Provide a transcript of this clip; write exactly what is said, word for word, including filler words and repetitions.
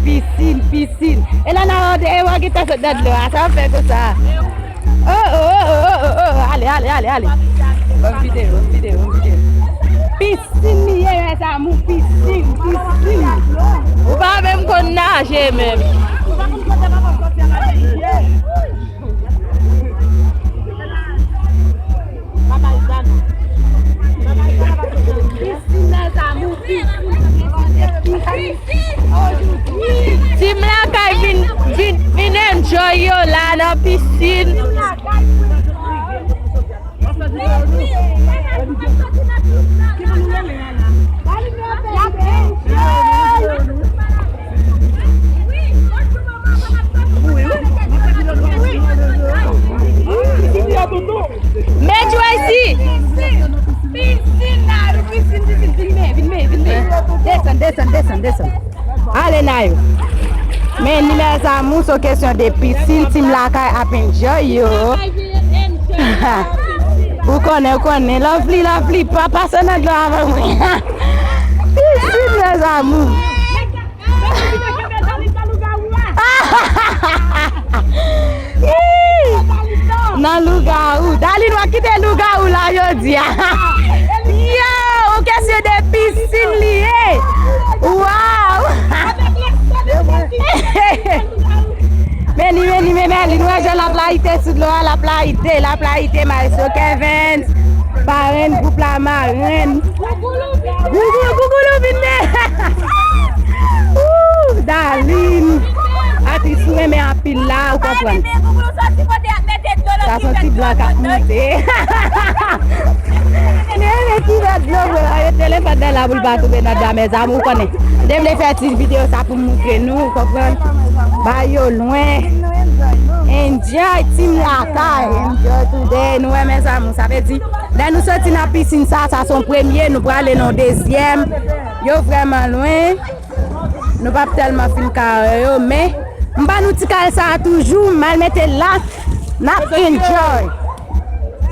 Pisin, pisin. E la nan wè, e wè ki ta sot nan dlo a, sa w fè konsa. Oh, oh, oh, oh, oh, oh, oh. Ale, ale, ale, ale. Ban m videyo, ban m videyo, ban m videyo. Pisin li ye, mes amours, pisin, pisin. Ou pa menm konn naje menm. Team Lakay vin, vin, vin enjoy yo la nan pisin. Men Joyce! Pisin la, pisin, pisin, vin men, vin men, vin men. Desann, desann, desann, desann. Ale, Nayo. Men ni mes amours, se kesyon de pisin, Team Lakay ap enjoy yo. Ou konnen, ou konnen. Lovely, Lovely, pa pase nan dlo avè mwen. Pisin, mes amours. Nan lougawou. Darline, w ap kite lougawou la jodi a. Yo, ou kesyon de pisin li ye. Waw. Meni, meni, meni, meni, nou wè jan l ap layite sou dlo a, l ap layite, l ap layite, maestro Kevens, parenn gwoup la, marenn. Gougou, Gougou, Gougou, vin men. Ooh, Darline. Atis ou renmen anpil la, ou konprann. Sa se yon ti blan k ap monte. Li renmen ti vè dlo, bro. Yo telefòn nan la pou l pa tonbe nan dlo a, mes amours, ou konnen. M te vle fè ti videyo sa pou m montre nou, ou konprann? Ba yo lwen. Enjoy, Team Lakay. Enjoy today. Nou wè, mes amours, sa vle di, lè nou soti nan pisin sa, sa se yon premye, nou prale nan yon dezyèm. Yo vrèman lwen. Nou p ap tèlman fin ka wè yo, men m ba nou ti kal sa a toujou, m al mete l la, n ap enjoy.